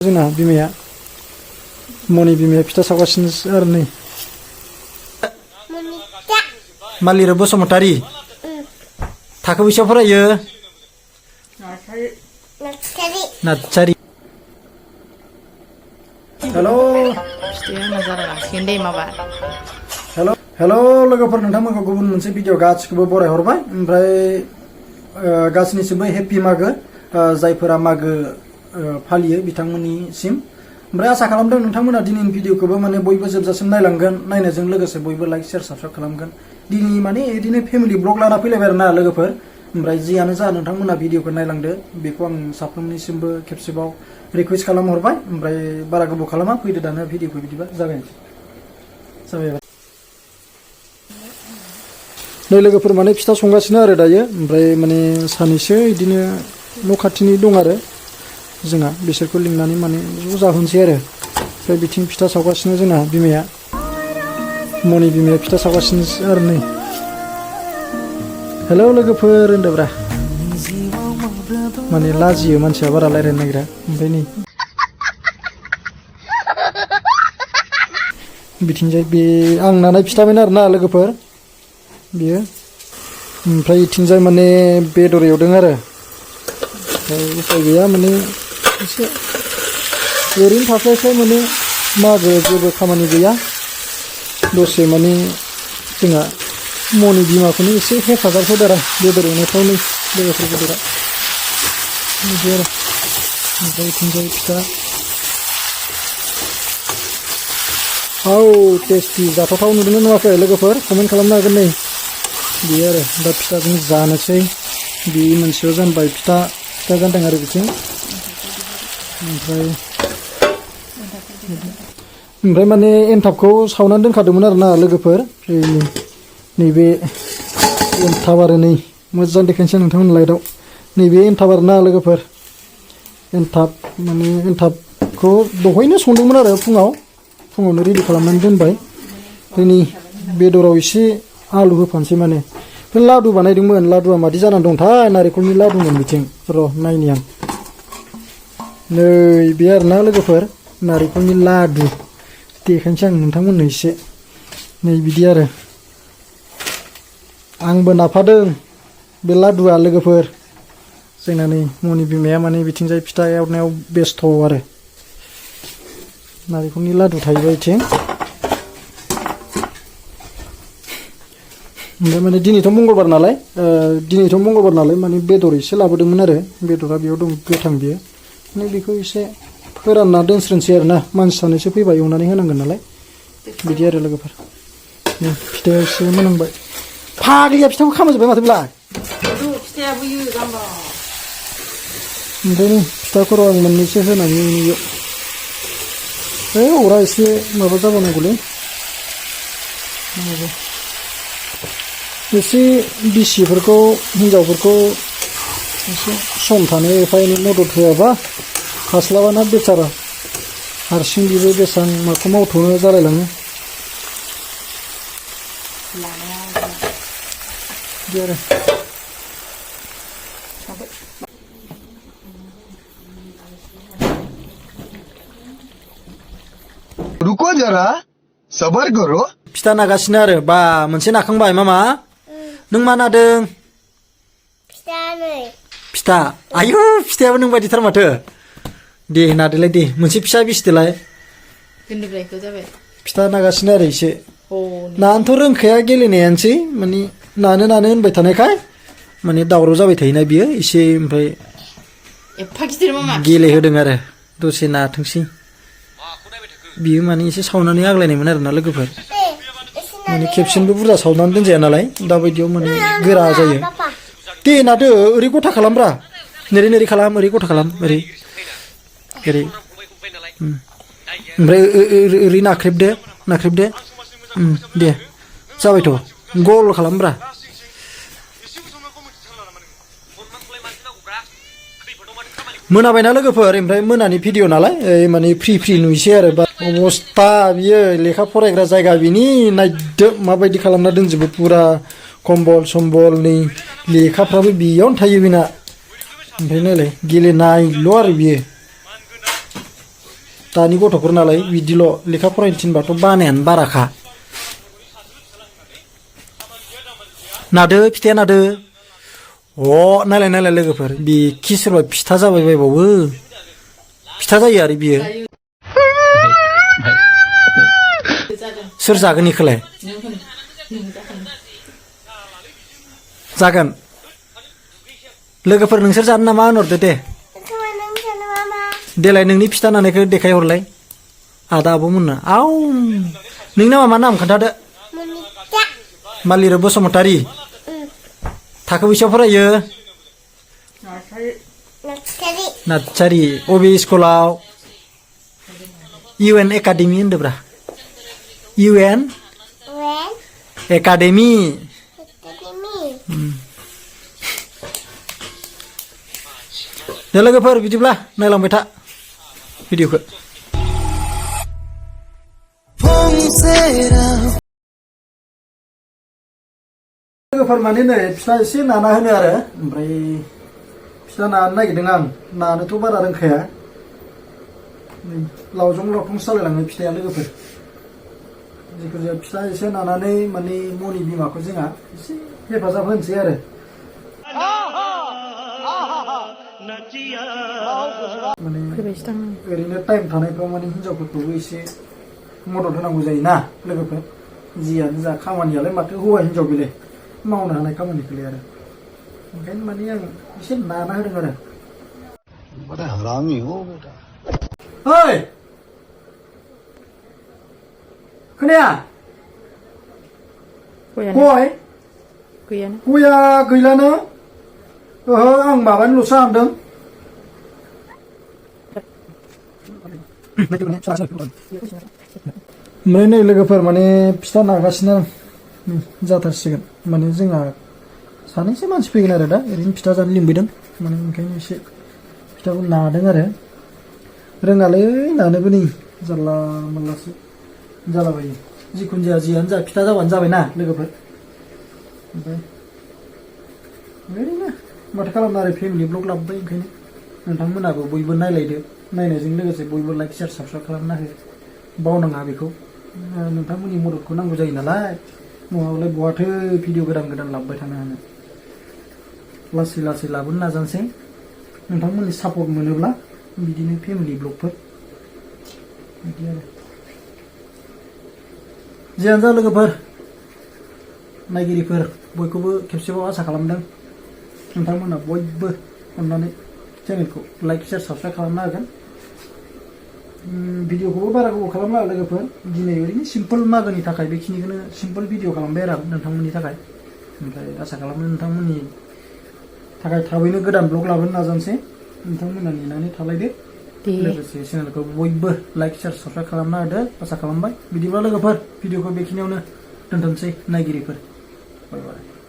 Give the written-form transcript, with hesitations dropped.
जोंना बिमाया मनि बिमाया फिथा सावगासिनो आरो नै मालिरा बसुमतारी थाखो बेसेयाव फरायो नार्सारि हेलो हेलो हेलो लोगोफोर नोंथांमोनखौ गुबुन मोनसे भिडिअ गासिखौबो बराय हरबाय ओमफ्राय गासिनिसिमबो हेपि मागो जायफोरा मागो फालियो बिथांमोननिसिम ओमफ्राय आसा खालामदों नोंथांमोना दिनैनि भिडिअखौबो माने बयबो जोबजासिम नायलांगोन नायनायजों लोगोसे बयबो लाइक शेयार साबस्क्राइब खालामगोन दिनै माने इदिनो फेमिलि ब्लग लाना फैलायबाय आरोना लोगोफोर ओमफ्राय जियानो जा नोंथांमोना भिडिअखौ नायलांदो बेखौ आं साफ्रोमनिसिमबो खेबसेबाव रिक्वेस्ट खालामहरबाय ओमफ्राय बारा गोबाव खालामा फैदो दानो भिडिअखौ बिदिबा जागायनोसै जाबाय नै लोगोफोर माने फिथा संगासिनो आरो दायो ओमफ्राय माने सानैसो इदिनो न' खाथिनि दं आरो जोंहा बिसोरखौ लिंनानै माने ज' जाहोनोसै आरो ओमफ्राय बिथिं फिथा सावगासिनो जोंना बिमाया मनि बिमाया फिथा सावगासिनो आरो नै हेलौ लोगोफोर होनदोब्रा माने लाजियो मानसिया बारा रायज्लायनो नागिरा ओमफ्राय नै बिथिंजाय बे आं नानाय फिथामोन आरोना लोगोफोर बियो ओमफ्राय इथिंजाय माने बेदर एवदों आरो उपाय गैया माने एसे ओरैनो थास्लायस्लाय माने मागो जेबो खामानि गैया दसे माने जोंहा मनि बिमाखौनो एसे हेफाजाब होदो आरो बेदर एवनायफ्राव नै लोगोफोर बेदरा बिदि आरो ओमफ्राय इथिंजाय फिथा औ टेस्टि जाथावथाव नुदोंना नुवाखै लोगोफोर कमेन्ट खालामनो हागोन नै बियो आरो दा फिथाजों जानोसै बे मोनसेयाव जानबाय फिथा जानदों आरो बिथिं ओमफ्राय माने एनथाबखौ सावनानै दोनखादोंमोन आरोना लोगोफोर नैबे एनथाब आरो नै मोजां देखायनोसै नोंथांमोन लाइटआव नैबे एनथाब आरोना लोगोफोर एनथाब माने एनथाबखौ दहायनो संदोंमोन आरो फुङावनो रेडि खालामनानै दोनबाय नै बेदराव एसे आलु होफानोसै माने बे लादु बानायदोंमोन लादुआ मादि जानानै दंथाय नारेंखलनि लादुमोन बिथिं र' नायनि आं नै बे आरोना लोगोफोर नारेंखलनि लादु देखायनोसै आं नोंथांमोननो एसे नै बिदि आरो आंबो नाफादों बे लादुआ लोगोफोर जोंना नै मनि बिमाया माने बिथिंजाय फिथा एवनायाव बेस्थ' आरो नारेंखलनि लादु थाहैबाय बिथिं ओमफ्राय माने दिनैथ' मंगलबार नालाय माने बेदर एसे लाबोदोंमोन आरो बेदरा बेयाव दं गोथां बियो माने बेखौ एसे फोरानना दोनस्रोनसै आरो ना मानसि सानैसो फैबा एवनानै होनांगोन नालाय बिदि आरो लोगोफोर फिथाया एसे मोनांबाय फाग्लिया फिथाखौ खामजोब्बाय माथो बेलाय ओमफ्राय नै फिथाखौ आं मोननैसो होनानै बेयाव अरा एसे माबा जाबावनांगौलै एसे बिसिफोरखौ हिनजावफोरखौ एसे सम थानो एफा एनै मदद होआबा हास्लाबाना बेचारा हारसिं बेबो बेसेबां माखौ मावथ'नो जालायलाङो बिदि आरो रुको जरा सबर करो फिथा नागासिनो आरो बा मोनसे नाखांबाय मामा नों मा नादों फिथा आयु फिथायाबो नों बायदिथार माथो दे नादोलाय दे मोनसे फिसा बिसिदोलाय फिथा नागासिनो आरो एसे नानोथ' रोंखाया गेलेनायानोसै माने नानो होनबाय थानायखाय माने दावराव जाबाय थायोना बियो एसे ओमफ्राय गेलेहोदों आरो दसे नाथोंसै बियो माने एसे सावनानै आग्लायनायमोन आरोना लोगोफोर माने खेबसेनोबो बुरजा सावनानै दोनजाया नालाय दाबायदियाव माने गोरा जायो दे नादो ओरै गथा खालामब्रा नोरै खालाम ओरै गथा खालाम ओरै ओमफ्राय ओरै नाख्रेबदो दे जाबायथ' गल खालामब्रा मोनाबायना लोगोफोर ओमफ्राय मोनानि भिडिअ नालाय माने फ्रि नुइसै आरो अबस्था बियो लेखा फरायग्रा जायगा बिनि नायदो माबायदि खालामना दोनजोबो पुरा कम्बल सम्बल नै लेखाफ्राबो बेयावनो थायो बेना ओमफ्राय नायलाय गेलेनायल' आरो बियो दानि गथ'फोर नालाय बिदिल' लेखा फरायनो थिनबाथ' बानायानो बाराखा नादो फिथाया नादो नायलाय नायलाय लोगोफोर बिखि सोरबा फिथा जाबाय बायबावो फिथा जायो आरो बियो सोर जागोन इखौलाय जागोन लोगोफोर नोंसोर जानो नामा होनहरदो दे देलाय नोंनि फिथा नानायखौ देखायहरलाय आदा आब'मोननो आव नोंनि नामा मा नाम खोन्थादो मालिर बसुमतारी थाखो बेसेयाव फरायो नार्सारि अबे स्कुलाव UN एकाडेमि होनदोब्रा UN एकाडेमि दे लोगोफोर बिदिब्ला नायलांबाय था भिडिअखौ लोगोफोर माने नै फिथा एसे नाना होनो आरो ओमफ्राय फिथा नानो नागिरदों आं नानोथ' बारा रोंखाया लावजं लावथं सालायलाङो फिथाया लोगोफोर जिखुनु जाया फिथा एसे नानानै माने मनि बिमाखौ जोंहा एसे हेफाजाब होनोसै आरो माने ओरैनो टाइम थानायफ्राव माने हिनजावफोरखौबो एसे मदद होनांगौ जायोना लोगोफोर जियानो जा खामानियालाय माथो हौवा हिनजाव बेलाय मावनो हानाय खामानिखौलाय आरो ओंखायनो माने आं एसे नाना होदों आरो बड़ा हरामी हो बेटा ओइ खोनाया गय गया गैलानो ओहो आं माबानिल'सो हानदों ओमफ्राय नै लोगोफोर माने फिथा नागासिनो जाथारसिगोन माने जोंहा सानैसो मानसि फैगोन आरो दा ओरैनो फिथा जानो लिंबोदों माने ओंखायनो एसे फिथाखौ नादों आरो रोङालै नानोबो नै जारला मारलासो जालाबायो जिखुनु जाया जियानो जा फिथा जाबानो जाबायना लोगोफोर ओमफ्राय ओरैनो माथो खालामनो आरो फेमिलि ब्लग लाबोबाय ओंखायनो नोंथांमोनाबो बयबो नायलायदो नायनायजों लोगोसे बयबो लाइक शेयार साबस्क्राइब खालामना हो बावनाङा बेखौ नोंथांमोननि मददखौ नांगौ जायो नालाय नङाबालाय बहाथो भिडिअ गोदान गोदान लाबोबाय थानो हानो लासै लासै लाबोनो नाजानोसै नोंथांमोननि सापर्ट मोनोब्ला बिदिनो फेमिलि ब्लगफोर बिदि आरो जियानो जा लोगोफोर नायगिरिफोर बयखौबो खेबसेबाव आसा खालामदों नोंथांमोना बयबो अननानै चेनेलखौ लाइक शेयार साबस्क्राइब खालामना होगोन भिडिअखौबो बारा गोबाव खालामला लोगोफोर दिनै ओरैनो सिम्पोल मागोनि थाखाय बेखिनिखौनो सिम्पोल भिडिअ खालामबाय आरो नोंथांमोननि थाखाय ओमफ्राय आसा खालामो नोंथांमोननि थाखाय थाबैनो गोदान ब्लग लाबोनो नाजानोसै नोंथांमोना नेनानै थालायदो लोगोसे चेनेलखौ बयबो लाइक शेयार साबस्क्राइब खालामना होदो आसा खालामबाय बिदिब्ला लोगोफोर भिडिअखौ बेखिनियावनो दोनथ'नोसै नायगिरिफोर बाय बाय